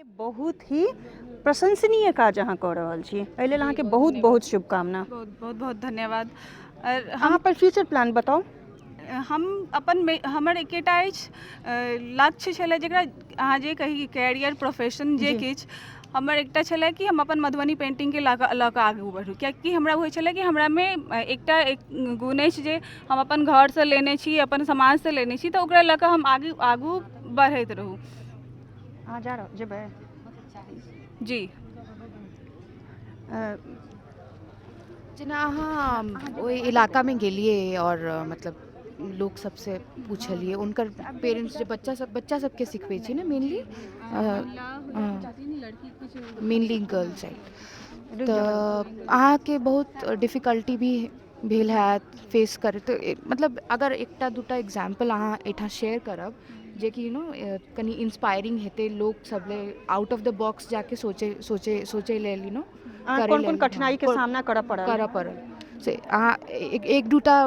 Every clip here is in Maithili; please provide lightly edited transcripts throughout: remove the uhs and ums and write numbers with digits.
बहुत ही प्रशंसनीय काज अहाँ कऽ रहल छी, एहि लेल अहाँके बहुत बहुत शुभकामना। बहुत बहुत बहुत धन्यवाद। आओर अहाँ अपन फ्यूचर प्लान बताउ। हम अपन हमर एकेटा अछि लक्ष्य छलै, जकरा अहाँ जे कही कैरियर, प्रोफेशन, जे किछु, हमर एकटा छलै कि हम अपन मधुबनी पेन्टिंगके लऽ कऽ आगू बढ़ू, किएकि हमरा होइ छलै कि हमरामे एकटा गुण अछि जे हम अपन घरसँ लेने छी, अपन समाजसँ लेने छी, तऽ ओकरा लऽ कऽ हम आगू आगू बढ़ैत रहू। अहाँ जा रहल जेबै? जी। जेना अहाँ ओहि इलाकामे गेलियै आओर मतलब लोक सबसँ पुछलियै, हुनकर पेरेंट्स जे बच्चा सबके सिखबै छै ने, मेनली गर्ल चाइल्ड, तऽ अहाँके बहुत डिफिकल्टी भी भेल हैत फेस करैत। मतलब अगर एकटा दूटा एग्जाम्पल अहाँ एहिठाम शेयर करब जेकि you know कनि इन्सपायरिंग हेतै लोक सब लेल, आउट ऑफ द बॉक्स जाके सोचै सोचै सोचै लेल, you know अहाँ कोन कोन कठिनाइके सामना करऽ पड़ल? करऽ पड़ल से अहाँ एक दूटा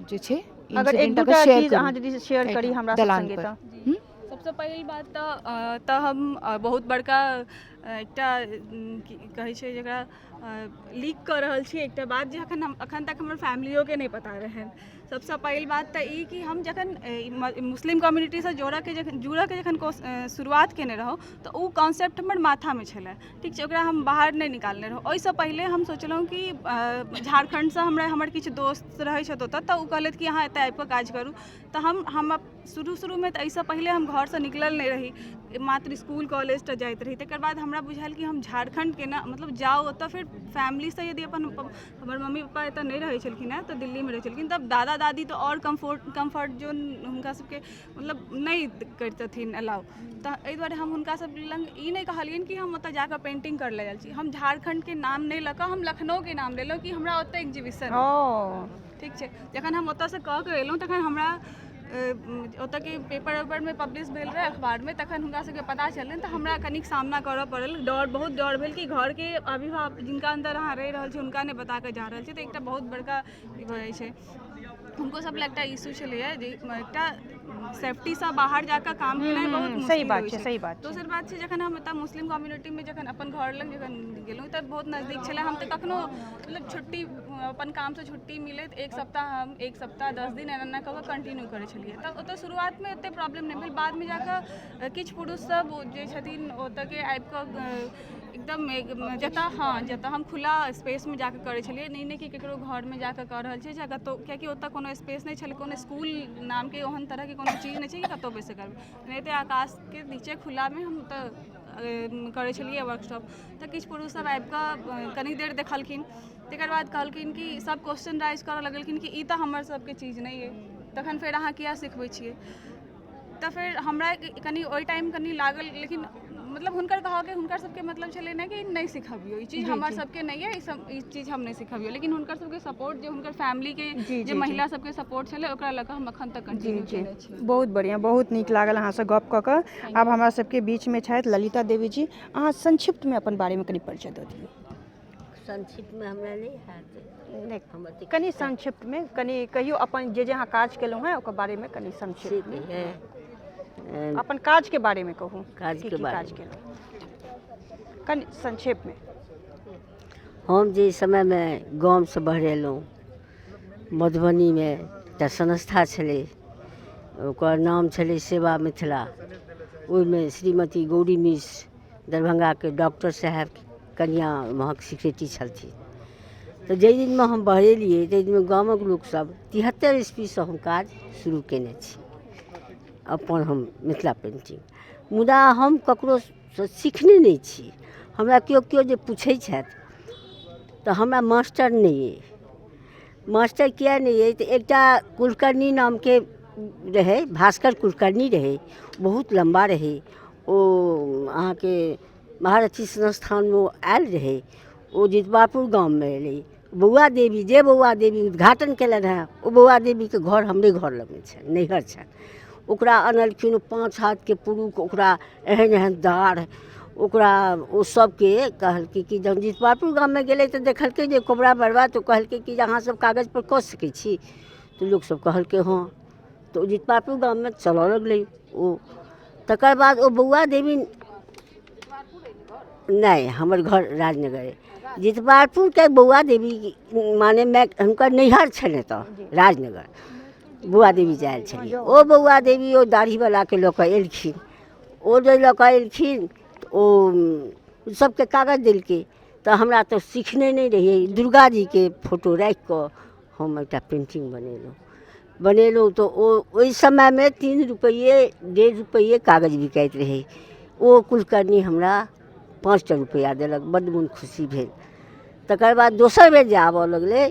जे छै अगर एक इंसिडेंट अगर दूटा शेयर चीज अहाँ करू यदि शेयर करी एहिठाम हमरा सब दलान संगे पर। तऽ सबसँ पहिल बात तऽ हम बहुत बड़का एकटा की कहै छै जकरा लीक कऽ रहल छी, एकटा बात जे अखन तक हमर फैमिलियोके नहि पता रहनि। सबसँ पहिल बात तऽ ई कि हम जखन मुस्लिम कम्युनिटीसँ जुड़ऽके जखन शुरुआत केने रहौँ तऽ ओ कॉन्सेप्ट हमर माथामे छलै, ठीक छै, ओकरा हम बाहर नहि निकालने रहौँ। ओहिसँ पहिले हम सोचलहुँ कि झारखण्डसँ हमर किछु दोस्त रहै छथि ओतऽ, तऽ ओ कहलथि कि अहाँ एतऽ आबिकऽ काज करू। तऽ हम शुरू शुरूमे तऽ एहिसँ पहिले हम घरसँ निकलल नहि रही, मात्र इसकुल कॉलेज टा जाइत रही। तकर बाद हमरा बुझायल कि हम झारखण्ड केना मतलब जाउ ओतऽ, फेर फैमिलीसँ यदि अपन हमर मम्मी पप्पा एतऽ नहि रहै छलखिन हेँ, तऽ दिल्लीमे रहै छलखिन, तब दादा दादी तऽ आओर कम्फर्ट जोन हुनका सबके मतलब नहि करितथिन अलाउ। तऽ एहि दुआरे हम हुनका सब लग ई नहि कहलियनि कि हम ओतऽ जाकऽ पेन्टिंग करै लए आयल छी। हम झारखण्डके नाम नहि लऽ कऽ हम लखनऊके नाम लेलहुँ कि हमरा ओतऽ एक्जिबिशन, ठीक छै। जखन हम ओतऽसँ कऽ के एलहुँ तखन हमरा ओतऽके पेपर वेपरमे पब्लिश भेल रहै, अखबारमे, तखन हुनका सबके पता चललनि, तऽ हमरा कनिक सामना करऽ पड़ल। डर, बहुत डर भेल कि घरके अभिभावक जिनका अन्दर अहाँ रहि रहल छी हुनका नहि बता कऽ जा रहल छी, तऽ एकटा बहुत बड़का ई भऽ जाइ छै। हुनको सब लए एकटा इशू छलैए जे एकटा सेफ्टीसँ बाहर जाकऽ काम केनाइ बहुत सही मुश्किल बात होइ छै, छै। सही बात छै। दोसर बात छै, जखन हम एतऽ मुस्लिम कम्युनिटीमे जखन अपन घर लग जखन गेलहुँ तऽ बहुत नजदीक छलै। हम तऽ कखनो मतलब छुट्टी अपन कामसँ छुट्टी मिलैत एक सप्ताह, हम एक सप्ताह 10 दिन एना एना कऽ कऽ कंटिन्यू करै छलियै, तऽ ओतऽ शुरुआतमे एते प्रॉब्लम नहि भेल। बादमे जाकऽ किछु पुरुष सब जे छथिन ओतऽके आबि कऽ एकदम जतऽ, हँ, जतऽ हम खुला स्पेसमे जाकऽ करै छलियै, नहि नहि कि ककरो घरमे जाकऽ कऽ रहल छियै चाहे कतहु, कियाकि ओतऽ कोनो स्पेस नहि छलै, कोनो इसकुल नामके ओहन तरहके कोनो चीज नहि छै कि कतहु बैस कऽ करबै, एनाहिते आकाशके नीचे खुलामे हम ओतऽ करै छलियै वर्कशॉप। तऽ किछु पुरुष सब आबि कऽ कनी देर देखलखिन, तकर बाद कहलखिन कि सब क्वेश्चन राइज करऽ लगलखिन कि ई तऽ हमर सबके चीज नहि अइ, तखन फेर अहाँ किया सिखबै छियै? तऽ फेर हमरा कनि ओहि टाइम कनि लागल, लेकिन मतलब हुनकर कहऽके हुनकर सबके मतलब छलै ने कि नहि सिखबियौ ई चीज, हमर सबके नहि अइ ई सब, ई चीज हम नहि सिखबियौ, लेकिन हुनकर सबके सपोर्ट जे हुनकर फैमिलीके जे महिला सबके सपोर्ट छलै ओकरा लऽ कऽ हम अखन तक कंटिन्यू केने छी। बहुत बढ़िआँ, बहुत नीक लागल अहाँसँ गप कऽ कऽ। आब हमरा सबके बीचमे छथि ललिता देवी जी, अहाँ संक्षिप्तमे अपन बारेमे कनि परिचय दऽ दियौ। संक्षिप्तमे हमरा नहि हैत। नहि, हम एतेक कनि संक्षिप्तमे कनि कहियौ अपन जे जे अहाँ काज केलहुँ हेँ ओकर बारेमे कनि संक्षिप्तमे अपन काजके बारेमे कहू। काजके की की काज बारेमे केलहुँ कनि संक्षेपमे। हम जे समयमे गामसँ बहरेलहुँ, मधुबनीमे एकटा संस्था छलै, ओकर नाम छलै सेवा मिथिला। ओहिमे श्रीमती गौरी मिश्र, दरभंगाके डॉक्टर साहेब कनिआँ, वहाँके सेक्रेटरी छलथिन। तऽ जाहि दिनमे हम बहरेलियै ताहि दिनमे गामक लोकसभ 73 ईस्वीसँ हम काज शुरू कयने छी अपन हम मिथिला पेन्टिंग, मुदा हम ककरोसँ सिखने नहि छी। हमरा केओ केओ जे पूछै छथि तऽ हमरा मास्टर नहि अइ। मास्टर किए नहि अइ? तऽ एकटा कुलकर्णी नामके रहै, भास्कर कुलकर्णी रहै, बहुत लम्बा रहै, ओ अहाँके महारथी संस्थानमे ओ आयल रहै। ओ जितवारपुर गाममे एलै। बौआ देवी, जे बौआ देवी उद्घाटन कयलनि हेँ, ओ बौआ देवीके घर हमरे घर लगमे छनि, नैहर छनि। ओकरा अनलखिन, ओ 5 हाथके पुरुष, ओकरा एहन एहन दाढ़ ओकरा। ओ सबके कहलकै कि जहन जितवारपुर गाममे गेलै तऽ देखलकै जे कोबरा बरबा, तऽ ओ कहलकै कि जे अहाँ सब कागजपर कऽ सकै छी? तऽ लोकसब कहलकै हँ। तऽ ओ जितवारपुर गाममे चलऽ लगलै ओ। तकर बाद ओ बौआ देवी नहि, हमर घर राजनगर अइ। जितवारपुरके बौआ देवी माने माय हुनकर नैहर छनि एतऽ राजनगर, बौआ देवी जायल छलियै। ओ बौआ देवी ओ दाढ़ीवलाके लऽ कऽ एलखिन। ओ जे लऽ कऽ एलखिन तऽ ओ सबके कागज देलकै। तऽ हमरा तऽ सिखने नहि रहियै। दुर्गा जीके फोटो राखि कऽ हम एकटा पेन्टिंग बनेलहुँ। तऽ ओ ओहि समयमे 3 रुपैए 1.5 रुपैए कागज बिकाइत रहै। ओ कुलकर्णी हमरा 5टा रुपैआ देलक। बड्ड मोन खुशी भेल। तकर बाद दोसर बेर जे आबऽ लगलै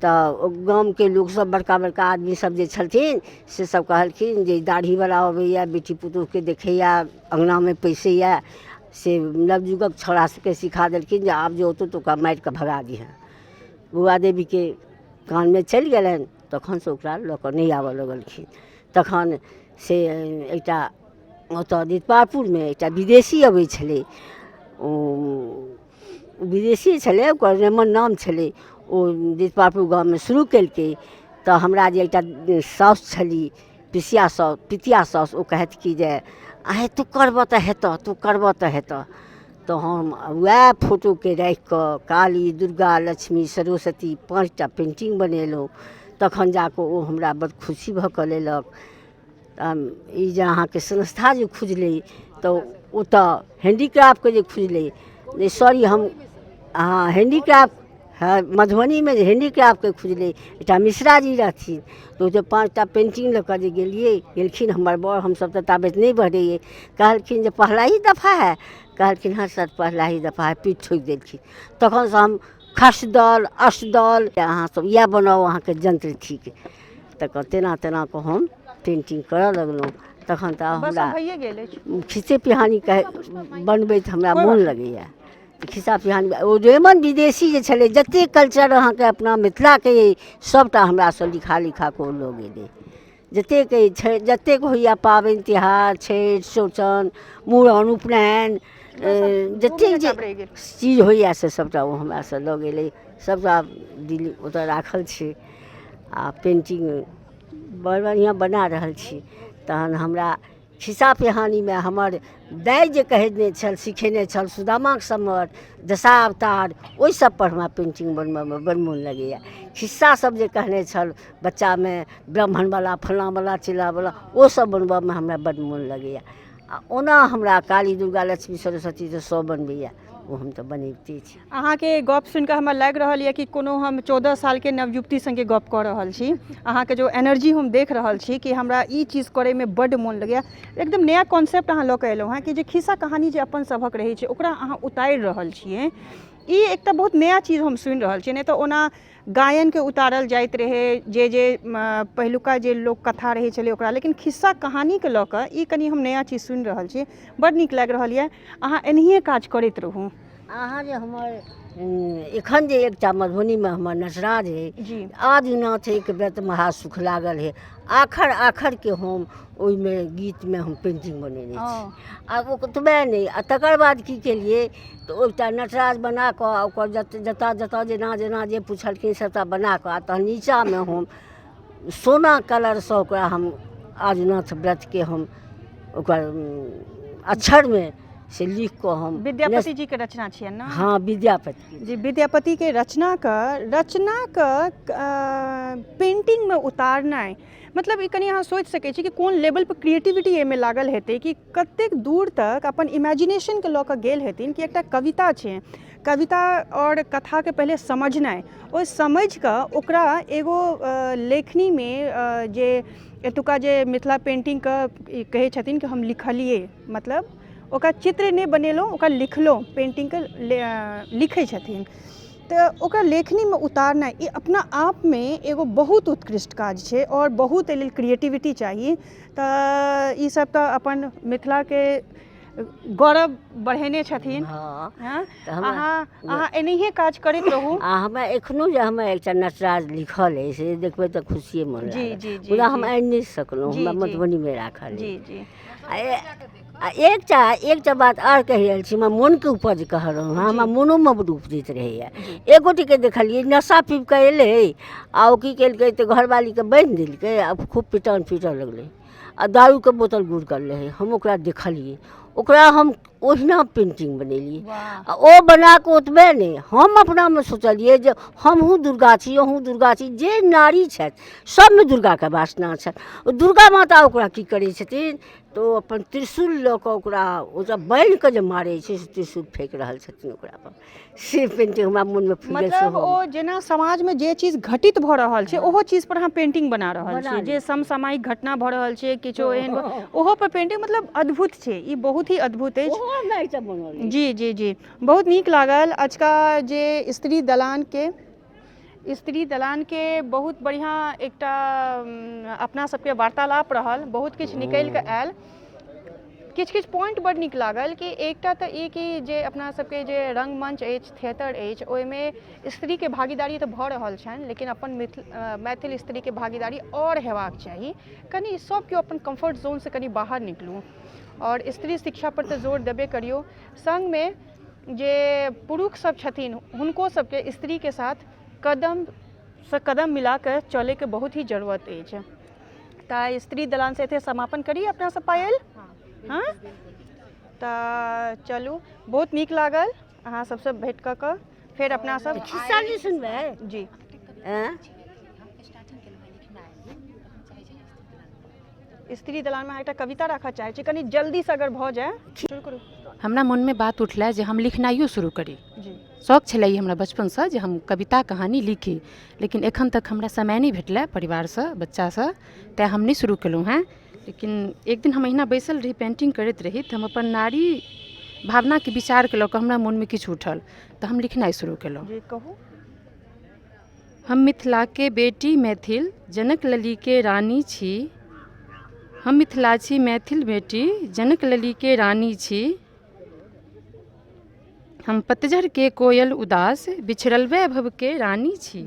तऽ गामके लोकसभ, बड़का बड़का आदमी सब जे छलथिन से सब कहलखिन जे दाढ़ीवला अबैए, बेटी पुतोहुके देखैए, अङ्गनामे पैसैए। से नवयुवक छौड़ा सबके सिखा देलखिन जे आब जे औतौ तऽ ओकरा मारिकऽ भगा दिहऽ। बौआ देवीके कानमे चलि गेलनि। तखनसँ ओकरा लऽ कऽ नहि आबऽ लगलखिन। तखन से एकटा ओतऽ जितवारपुरमे एकटा विदेशी अबै छलै। ओ विदेशी छलै, ओकर रेमन नाम छलै। ओ जितवारपुर गाममे शुरू केलकै। तऽ हमरा जे एकटा साउस छली, पिसिया साउस, पितिया साउस, ओ कहथि कि जे आहे तू करबऽ तऽ हेतऽ, तू करबऽ तऽ हेतऽ। तऽ हम वएह फोटोके राखिकऽ काली, दुर्गा, लक्ष्मी, सरस्वती 5टा पेन्टिंग बनेलहुँ। तखन जाकऽ ओ हमरा बड़ खुशी भऽ कऽ लेलक। ई जे अहाँके संस्था जे खुजलै तऽ ओतऽ हैंडीक्राफ्टके जे खुजलै, जे सॉरी हम हँ हैंडीक्राफ्ट, हँ मधुबनीमे जे हैंडीक्राफ्टके खुजलै, एकटा मिश्रा जी रहथिन। तऽ ओ जे 5टा पेन्टिंग लऽ कऽ जे गेलियै, गेलखिन हमर बड़, हमसब तऽ ताबे नहि बढ़ैयै। कहलखिन जे पहला ही दफा है? कहलखिन हँ सर, पहला ही दफा है। पीठ ठोकि देलखिन। तखनसँ हम खसदल असदल अहाँ सब इएह बनाउ, अहाँके यंत्र थिक। तकर तेना तेना कऽ हम पेन्टिंग करऽ लगलहुँ। तखन तऽ हमरा खिस्से पिहानी कहे बनबैत हमरा मोन लगैए। खिस्सा पिहानी ओ रेमन विदेशी जे छलै, जतेक कल्चर अहाँके अपना मिथिलाके अइ सभटा हमरासँ लिखा लिखा कऽ ओ लऽ गेलै। जतेक छै, जतेक होइए पाबनि तिहार, छठि, चौड़चन, मूड़न, उपनयन, जतेक जे चीज होइए से सभटा ओ हमरासँ लऽ गेलै। सभटा दिल्ली ओतऽ राखल छै। आ पेन्टिंग बड़ बढ़िआँ बना रहल छी। तहन हमरा खिस्सा पिहानीमे हमर दाइ जे कहने छल, सिखेने छल, सुदामाके समर, दशावतार, ओहि सबपर हमरा पेन्टिंग बनबऽमे बड़ मोन लगैए। खिस्सा सब जे कहने छल बच्चामे, ब्राह्मणवला, फलाँवला, चिल्लाँवला, ओ सब बनबऽमे हमरा बड़ मोन लगैए। आ ओना हमरा काली, दुर्गा, लक्ष्मी, सरस्वती तऽ सब बनबैए, ओ हम तऽ बनेबिते छी। अहाँके गप सुनिकऽ हमरा लागि रहल यऽ कि कोनो हम 14 सालके नवयुवती सङ्गे गप कऽ रहल छी। अहाँके जो एनर्जी हम देख रहल छी कि हमरा ई चीज करैमे बड्ड मोन लगैए। एकदम नया कॉन्सेप्ट अहाँ लऽ कऽ एलहुँ हेँ कि जे खिस्सा कहानी जे अपन सभक रहै छै ओकरा अहाँ उतारि रहल छियै। ई एकटा बहुत नया चीज हम सुनि रहल छी। नहि तऽ ओना गायनके उतारल जाइत रहै, जे जे पहिलुका जे लोक कथा रहै छलै ओकरा, लेकिन खिस्सा कहानीके लऽ कऽ ई कनि हम नया चीज सुनि रहल छी। बड्ड नीक लागि रहल यऽ। अहाँ एनाहिए काज करैत रहू। अहाँ जे हमर एखन जे एकटा मधुबनीमे हमर नटराज अइ जी, आदिनाथ एक व्रत महासुख लागल हे, आखर आखरके हम ओहिमे गीतमे हम पेन्टिंग बनेने छी। आ ओतबे नहि, आ तकर बाद की केलियै तऽ ओ एकटा नटराज बना कऽ आ ओकर जतऽ जतऽ जेना जेना जे पुछलखिन सभटा बना कऽ, आ तहन नीचाँमे हम सोना कलरसँ ओकरा हम आदिनाथ व्रतके हम ओकर अक्षरमे से लिख कऽ हम विद्यापति जी के रचना छियनि ने? हँ, विद्यापति जी। विद्यापति के रचनाके पेंटिंगमे उतारनाइ, मतलब ई कनि अहाँ सोचि सकै छी कि कोन लेवलपर क्रिएटिविटी एहिमे लागल हेतै, कि कतेक दूर तक अपन इमेजिनेशनके लऽ कऽ गेल हेथिन कि एकटा कविता छै, कविता आओर कथाके पहिले समझनाइ, ओहि समझिकऽ ओकरा एगो लेखनीमे जे एतुका जे मिथिला पेन्टिंगके ई कहै छथिन कि हम लिखलियै, मतलब ओकरा चित्र नहि बनेलहुँ, ओकरा लिखलहुँ, पेन्टिंगके लिखै छथिन तऽ ओकरा लेखनीमे उतारनाइ ई अपना आपमे एगो बहुत उत्कृष्ट काज छै आओर बहुत एहि लेल क्रिएटिविटी चाही। तऽ ई सब तऽ अपन मिथिलाके गौरव बढ़ेने छथिन। हँ, हँ, तऽ हमरा अहाँ एनाहिए काज करैत रहू। आ हमरा एखनो जे हमर एकटा नटराज लिखल अइ से देखबै तऽ खुशिए मोन जी लागत। जी जी मुदा हम जी आनि नहि सकलहुँ, जी हमरा जी मधुबनीमे राखल अइ। जी जी। आ एकटा बात आर कहि रहल छी, हमरा मोनके उपज कह रहलहुँ हँ, हमरा जी मोनोमे बड्ड उपजैत रहैए। जी। एक गोटेके देखलियै नशा पीब कऽ एलै आ ओ की केलकै तऽ घरवालीके बान्हि देलकै आ खूब पिटान पीटऽ लगलै आ दारूके बोतल गुड़कल रहै। हम ओकरा देखलियै, ओकरा हम ओहिना पेन्टिंग बनेलियै। आ ओ बना कऽ ओतबे नहि, हम अपनामे सोचलियै जे हमहूँ दुर्गा छी, अहूँ दुर्गा छी। जे नारी छथि सभमे दुर्गाके वासना छनि। ओ दुर्गा माता ओकरा की करै छथिन तऽ ओ अपन त्रिशूल लऽ कऽ ओकरा ओ जब बान्हि कऽ जे मारै छै से त्रिशूल फेक रहल छथिन ओकरापर। से पेन्टिंग हमरा मोनमे फूजल। मतलब ओ जेना समाजमे जे चीज घटित भऽ रहल छै ओहो चीज पर अहाँ पेंटिंग बना रहल छी, जे समसामयिक घटना भऽ रहल छै किछो एहन ओहो पर पेंटिंग, मतलब अद्भुत छै ई, बहुत ही अद्भुत अछि। जी जी जी, बहुत नीक लागल। अजुका जे स्त्री दलानके, स्त्री दलानके बहुत बढ़िआँ एकटा अपना सबके वार्तालाप रहल, बहुत किछु निकलि कऽ आयल, किछु किछु पॉइंट बड्ड नीक लागल। कि एकटा तऽ ई कि जे अपना सबके जे रङ्गमञ्च अछि, थिएटर अछि, ओहिमे स्त्रीके भागीदारी तऽ भऽ रहल छनि, लेकिन अपन मैथिल स्त्रीके भागीदारी आओर हेबाक चाही। कनि सब केओ अपन कम्फर्ट जोनसँ कनि बाहर निकलू आओर स्त्री शिक्षापर तऽ जोर देबे करियौ, सङ्गमे जे पुरुष सब छथिन हुनको सबके स्त्रीके साथ कदमसँ कदम मिलाकऽ चलैके बहुत ही जरूरत अछि। तऽ स्त्री दलानसँ एतै समापन करी अपना सब पायल। हँ, तऽ चलू, बहुत नीक लागल अहाँ सबसँ भेँट कऽ कऽ। फेर अपना सब खिस्सा नहि सुनबै? जी। आँय? स्त्री दलानमे एकटा कविता राखऽ चाहै छी, कनि जल्दीसँ अगर भऽ जाय। शुरू करू। हमरा मोनमे बात उठलै जे हम लिखनाइयो शुरू करी। जी। शौक छलै ई हमरा बचपनसँ जे हम कविता कहानी लिखी, लेकिन एखन तक हमरा समय नहि भेटलै परिवारसँ, बच्चासँ, तेँ हम नहि शुरू केलहुँ हेँ। लेकिन एक दिन हम अहिना बैसल रही, पेन्टिंग करैत रही, तऽ हम अपन नारी भावनाके विचारके लऽ कऽ हमरा मोनमे किछु उठल तऽ हम लिखनाइ शुरू केलहुँ। जी, कहू। हम मिथिलाके बेटी मैथिल जनक ललीके रानी छी। हम मिथिला छी मैथिल बेटी जनक ललीके रानी छी। हम पतझड़के कोयल उदास बिछड़ल वैभवके रानी छी।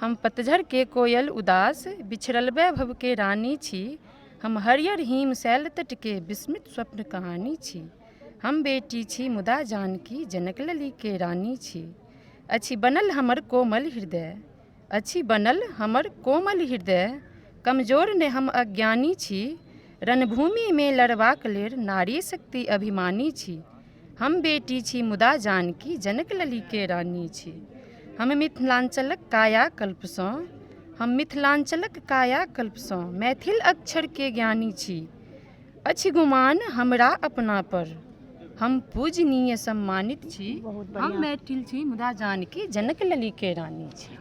हम पतझड़के कोयल उदास बिछड़ल वैभवके रानी छी। हम हरियर हिम शैल तटके विस्मित स्वप्न कहानी छी। हम बेटी छी मुदा जानकी जनक ललीके रानी छी। अछि बनल हमर कोमल हृदय, अछि बनल हमर कोमल हृदय, कमजोर नहि हम अज्ञानी छी। रणभूमिमे लड़बाक लेल नारी शक्ति अभिमानी छी। हम बेटी छी मुदा जानकी जनक ललीके रानी छी। हम मिथिलाञ्चलक कायाकल्पसँ, हम मिथिलाञ्चलक कायाकल्पसँ मैथिल अक्षरके ज्ञानी छी। अछि गुमान हमरा अपना पर, हम पूजनीय सम्मानित छी। हम मैथिल छी मुदा जानकी जनक ललीके रानी छी।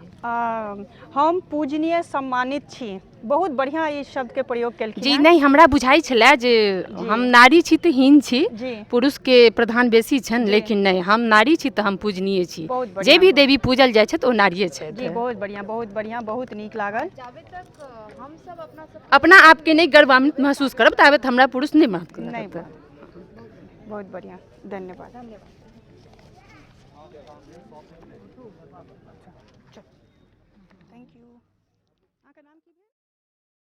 हम पूजनीय सम्मानित छी, बहुत बढ़िआँ ई शब्दके प्रयोग केलखिन। जी नहि, हमरा बुझाइ छलै जे हम नारी छी तऽ हीन छी, पुरुषके प्रधान बेसी छनि, लेकिन नहि, हम नारी छी तऽ हम पूजनीय छी। जे भी देवी पूजल जाइ छथि ओ नारिये छथि। जी, बहुत बढ़िआँ, बहुत बढ़िआँ, बहुत नीक लागल। अपना आपके नहि गर्वान्वित महसूस करब ताबत हमरा पुरुष नहि महत्व नहि। बहुत बढ़िआँ, धन्यवाद। Thank you. अहाँके नाम की भेल?